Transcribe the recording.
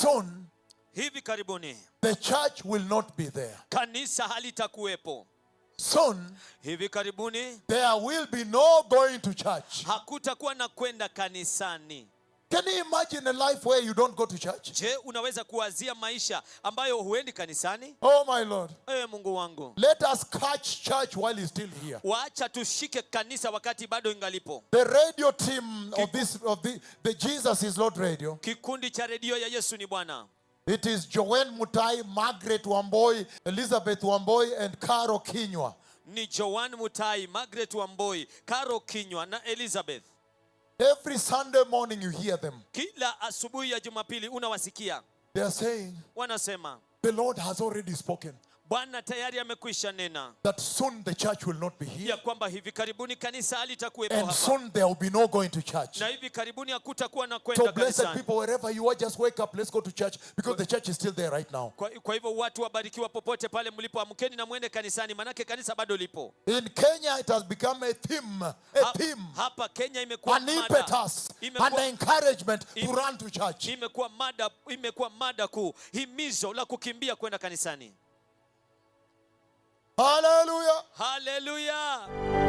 Soon, Hivi karibuni the church will not be there. Kanisa halitakuwepo. Soon, Hivi karibuni there will be no going to church. Hakutakuwa na kwenda kanisani. Can you imagine a life where you don't go to church? Je, unaweza kuwazia maisha ambayo huendi kanisani? Oh, my Lord. Ewe Mungu wangu. Let us catch church while it's still here. Wacha tushike kanisa wakati bado ingalipo. The radio team of this of the Jesus is Lord Radio. Kikundi cha redio ya Yesu ni Bwana. It is Joanne Mutai, Margaret Wamboi, Elizabeth Wamboi, and Caro Kinywa. Ni Joan Mutai, Margaret Wamboi, Caro Kinywa na Elizabeth. Every Sunday morning you hear them. Kila asubuhi ya Jumapili unawasikia. They are saying, Wanasema, "The Lord has already spoken "Bwana tayari amekwisha nena that soon the church will not be here. Ya kwamba hivi karibuni kanisa halitakuwepo And hapa soon there will be no going to church." na hivi karibuni hakutakuwa na kwenda So, blessed kanisani." people, wherever you are, just wake up. Let's go to church because the church is still there right now. Kwa hivyo watu wabarikiwa, popote pale mlipo, amkeni na mwende kanisani, manake kanisa bado lipo. In Kenya, it has become a theme, a theme, Hapa Kenya imekuwa an mada, impetus, an encouragement to run to church. Imekuwa mada kuu, himizo la kukimbia kwenda kanisani. Hallelujah. Haleluya!